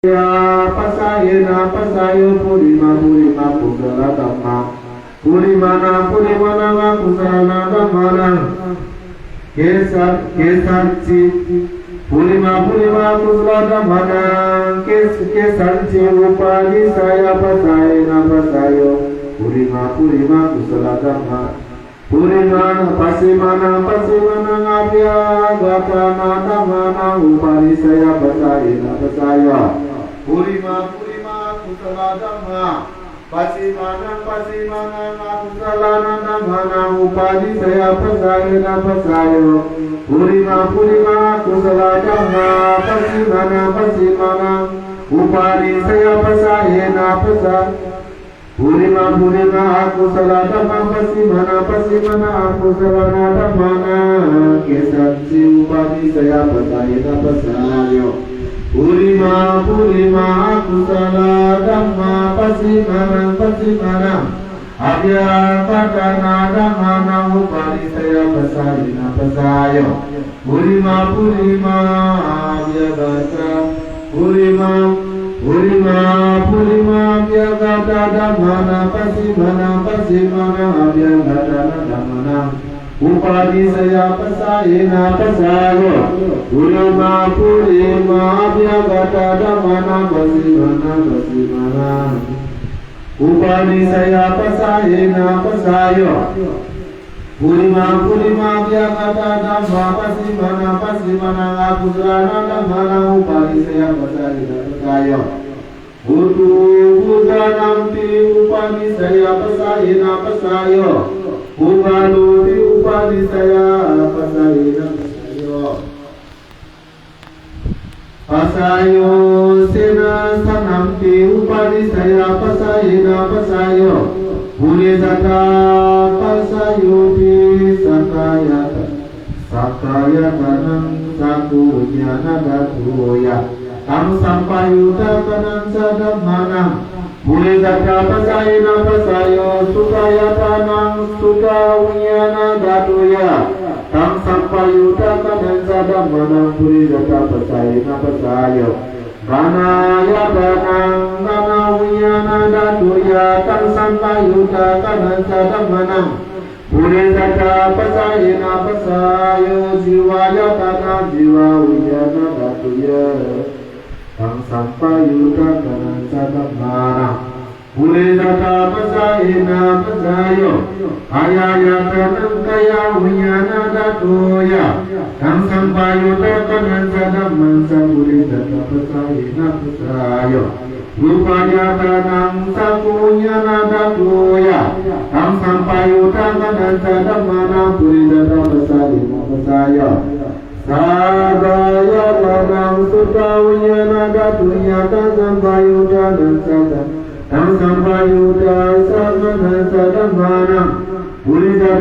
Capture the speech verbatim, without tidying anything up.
Pasa ina pasa yo, purima purima kusala dhamma. Purimana purimana akusala dhammana. Kesat kesatsi. Purima purima akusala dhammana. Kes kesatsi upadisaya pasa ina pasa yo. Purima purima kusala dhamma. Purimana pasimana pasimana abyagatana dhammana upadisaya pasa ina pasa yo. Purima purima kusala dhamma. Pasimana pasimana akusala dhammana upadisaya pasa ina pasa yo. Purima purima kusala dhamma. Pasimana pasimana upadisaya pasa ina pasa Purima purima akusala dhamma pasimana pasimana akusala dhammana kesatsi upadisaya pasa ina pasa yo. Purima purima akusala dhamma pasimana pasimana abyagatana dhammana upadisaya pasa ina pasa yo. Purima purima abyagata purima purima purima abyagata dhammana pasimana pasimana abyagatana dhammana upadisaya pasa ina pasa yo. Purima purima abyagata dhammana pasimana pasimana upadisaya pasa ina pasa yo. Purima purima abyagata dhamma pasimana pasimana akusala dhammana upadisaya pasa ina pasa yo. Utu kusalampi upadisaya pasa ina pasa yo. Ugalupi upadisaya pasa ina pasa yo. Pasa yo. Sinasanampi upadisaya pasa ina pasa yo. Purisata pasa yo pi sakayata sakayatanang sakunyana datuya tang sampayuta kanan sa dhammana. Purisata pasa ina pasa yo sutayatanang sutaunyana datuya tang sampayuta kanan sa dhammana. Purisata pasa ina pasa yo kanayatanang kanaunyana datuya tang sampayuta kanan sa dhammana. Purisata pasa ina pasa yo jiwayatanang jiwaunyana datuya tang sampayuta kanan sa dhammana. Purisata pasa ina pasa yo kayayatanang kayaunyana datuya tang sampayuta kanan sa dhammana. Purisata pasa ina pasa yo rupayatanang sakunyana datuya tang sampayuta kanan sa dhammana. Purisata pasa ina pasa yo sagayatanang sotaunyana datuya tang sampayuta kanan sa dha tang sampayuta sa kanan sa dhammana. Purisata